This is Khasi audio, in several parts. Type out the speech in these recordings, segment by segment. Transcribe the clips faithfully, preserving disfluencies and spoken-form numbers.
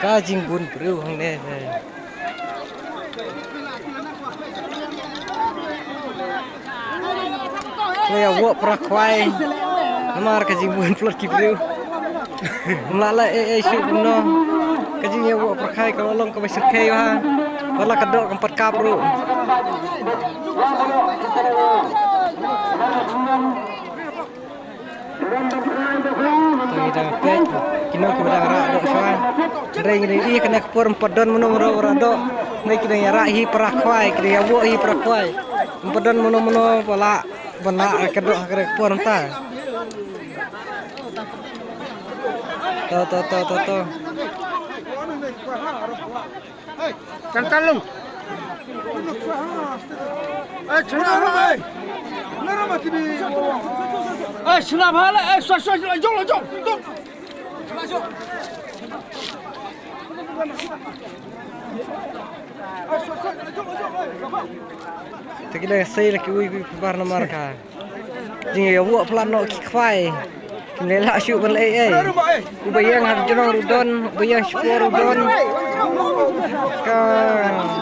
Ka jingbun briew hangne. Ka ïa woh pra khwai. Namar ka jingbun plot ki briew. Mla la e e shu kumno. Ka jingïa woh pra khwai ka long kaba shyrkhei bha. Wala ka doh kam pat kap ruh. To ngi dang peit kino kiba dang rah doh shuwa. Hynrei ngi dang ïohi kane ka por ym pat don mano mano ba rah doh. Hynrei ki dang ïa rah hi pra khwai, ki dang ïa woh hi pra khwai. Ym pat don mano mano ba lah ban lah ka doh ha kane ka por mynta. To to to to to. Tang talung. Eh, shuna bhai. Eh, shuna bhai, eh, shwa, shwa, shwa, jong, jong, jong. Te ki la sei la ki ui ki bar na marka. Jing ïa woh plat noh ki khwai. Kim leh lah shuh ban leh ei ei. Uba ïeng ha jrong ruh don, uba ïeng shipor ruh don. Ka,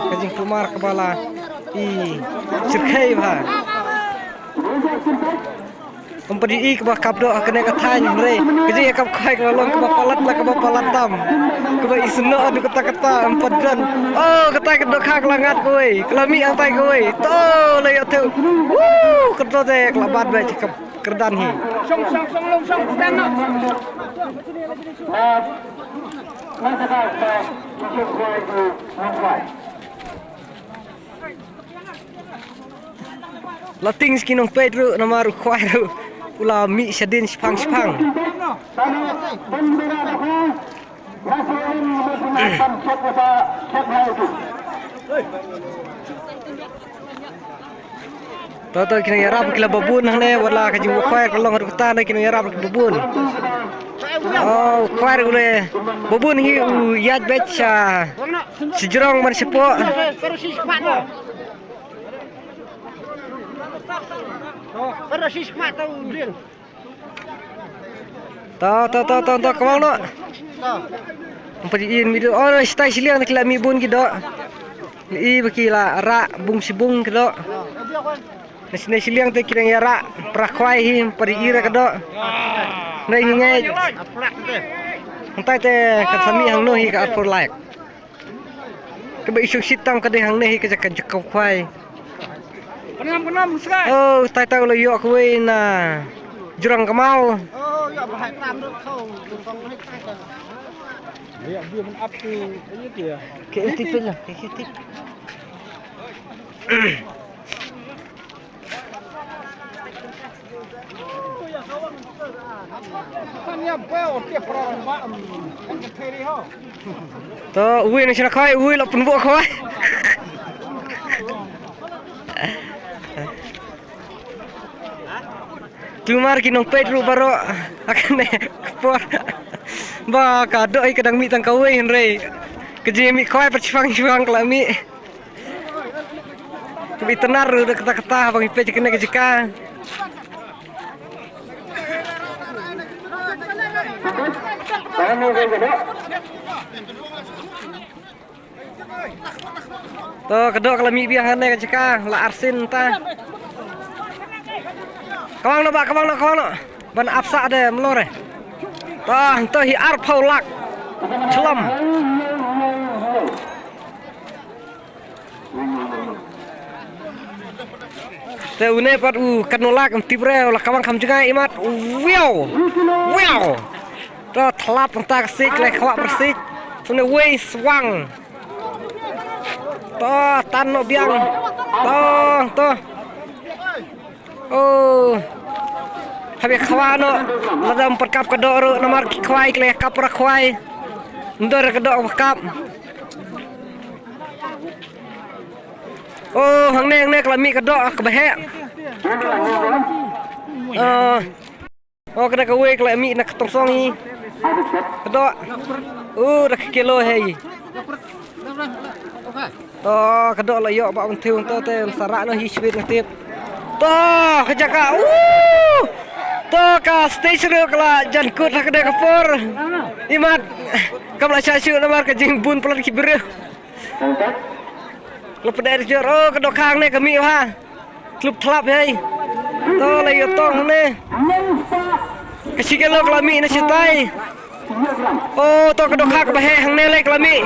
ka jingkulmar kaba la i shyrkhei bha. Ym pat i kaba kap doh ha kane ka thaiñ hynrei ka jingïakap khwai ka la long kaba palat la kaba palat tam. Kaba isynnoh haduh katta katta ym pat don. Oh, katai ka dohkha ka la ngat kawei, ka la mih hangtai kawei. To la ïoh thew. Woo, ka doh te ka la bat beit ka kyrdan hi. Shong, shong, shong, long, shong, stand up. La tieng ki nongpeit ruh namar u khwai ruh u la mih shadien shipang shipang. To to ki nongïarap ki la babun hangne, wat la ka jingwoh khwai ka long ruh kata ne, ki nongïarap ki babun. Oh, khwai ruh le babun hi u ïaid beit sha shajrong ban shapoh. To to to to to, kawang noh. Ym pat i in video. Oh, shatai shiliang ki la mih bun ki doh. I ba ki la rah bung shibung ki doh. Na shine shiliang te ki dang ïa rah pra khwai hi, ym pat i ra ka doh. Nai ngi ngeit. Hangtai te kan sa mih hangno hi ka arphew lak. Kaba i shu shit tam ka dei hangne hi ka jaka jaka khwai. Pynlam pynlam skai. Oh, tai tai u la ïoh kawei na jrong ka maw. Oh, ïoh ba hai tam ruh kau. Ïoh bi men ap tu. Ke tip lah, ke tip. To, uwi na shina khwai, uwi la pynbuh khwai. Tumar ki nongpeit ruh baroh. Hakane ka por. Ba ka doh i ka dang mih tang kawei hynrei. Ka jingmih khwai pat shipang shipang ka la mih. Ka bi tnar ruh da kata kata ba ngi peit kane ka jaka. To ka doh ka la mih biang hangne ka jaka la arsien ta. Kawang noh ba, kawang noh, kawang noh. Ban ap sah de mlor eh. To, to hi arphew lak. Chlam. Te une pat u katno lak ym tip re, la kawang kham jngai imat. Wiaw. Wiaw. To thlap nta ka sik le khwah bersik. Une wei swang. To tan no biang. To to. Oh. Habe khwa no. Lada ym pat kap ka doh ruh namar ki khwai ki la kap ra khwai. Ndor ka doh ba kap. Oh, hangne hangne ka la mih ka doh kaba heh. Oh. Oh, ka da kawei ka la mih na ka tongsong hi. Ka doh. Oh, da ka kilo hi. To ka doh la ïoh ba un thew to te sa rah noh hi shibit nga tip. To ka jaka. Uh! To ka stage ruh ka la jan kut ha ka dei ka por. Imat kam la shah shuh namar ka jingbun palat ki briew. La pdeng jur, oh, ka dohkha hangne ka mih bha. Tlup thlap hei. To la ïoh tong hangne. Ka shi kilo ka la mih na shatai. Oh, to ka dohkha kaba heh hangne lei ka la mih.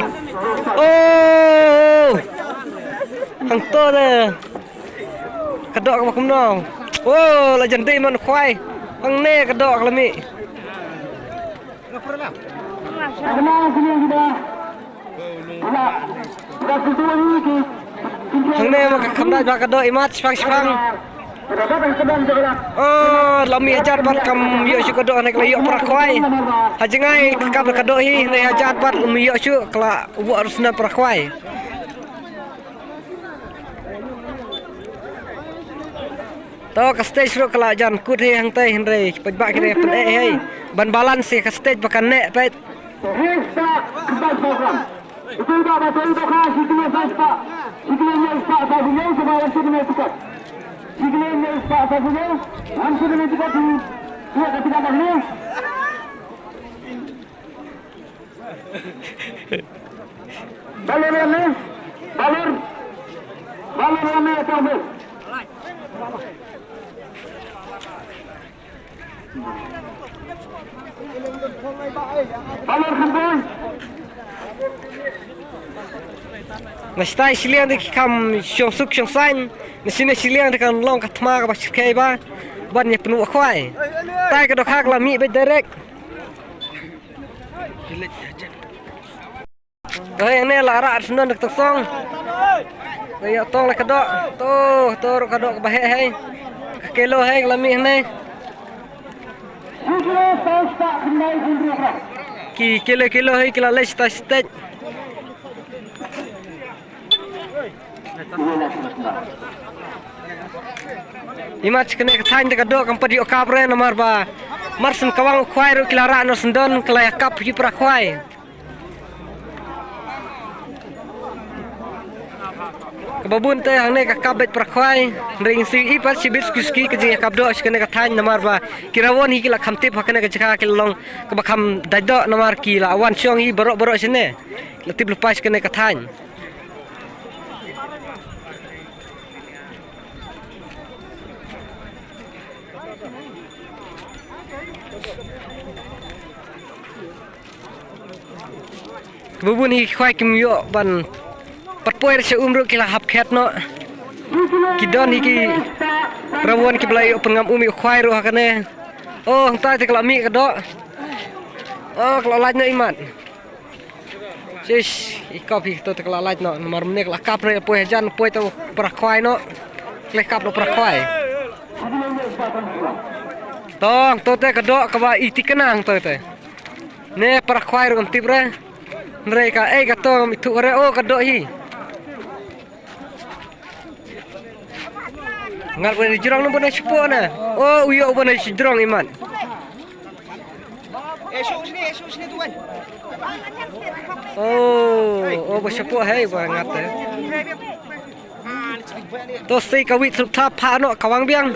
Oh. Hangto de. Ka doh kaba kumno. Oh, la jan dei man khwai. Hangne ka doh ka la mih. Hangne ma ka kham dait ba ka doh imat shipang shipang. Oh, la mih hajar bat kam ïoh shuh ka doh hangne ka la ïoh para khwai. Ha jngai ka kap ka doh hi hangne hajar bat la mih ïoh shuh ka la buh rusna para khwai. To ka stage ruh ka la jan kut hi hangtei hynrei ki paidbah ki dei pyneh hi. Ban balance ka stage ba kan neh peit. Balor ïa me. Balor. Balor ïa me, ïa me. Balor khamtam. Nga stai shiliang de ki kam shong suk shong sain. Nga sini shiliang de kan long ka thma kaba shirkhei ba. Ban ïa pynwah khwai. Tai ka dohkha ka la mih beit direct. Hei, ne la rah snon dak taksong. Hei, ïa tong la ka doh. To, to ruh ka doh kaba heh hei. Ka kilo hei, ka la mih hei. Ki kilo kilo hei, ki la leh stage stage. Imat kane ka thaiñ te ka doh kam pat ïoh kap re namar ba mar syn kawang u khwai ruh ki la rah noh syndon ki la ïa kap hi para khwai. Kaba bun te hangne ka kap beit para khwai. Hynrei ngin sa ïohi pat shibit suki suki ka jingïakap doh sha kane ka thaiñ namar ba ki rawon hi ki la kham tip ha kane ka jaka ki la long kaba kham dait doh namar ki la wan shong hi baroh baroh shane. Ki la tip lypa sha kane ka thaiñ. Kaba bun hi ki khwai kim ïoh ban pat poi sha um ruh ki la hap khet noh. Ki don hi ki rawon kiba la ïoh pynngam um ïa u khwai ruh ha kane. Oh, hangtai te ka la mih ka doh. Oh, ka la lait noh imat. Shish, i kap hi to te ka la lait noh, namar mynne ka la kap re poi hajan, poi to para khwai noh. Khleh kap noh para khwai. Tong, to te ka doh kaba i tikna hangto te. Ne para khwai ruh kam tip re. Hynrei ka ei ka to ngam ithuh re, oh ka doh hi. Ngat ban jrong na ban shapoh na. Oh, u ïoh ban jrong imat. Oh, oh, ba shapoh hei ba ngat eh. To sei ka wit suk thap pha noh kawang biang.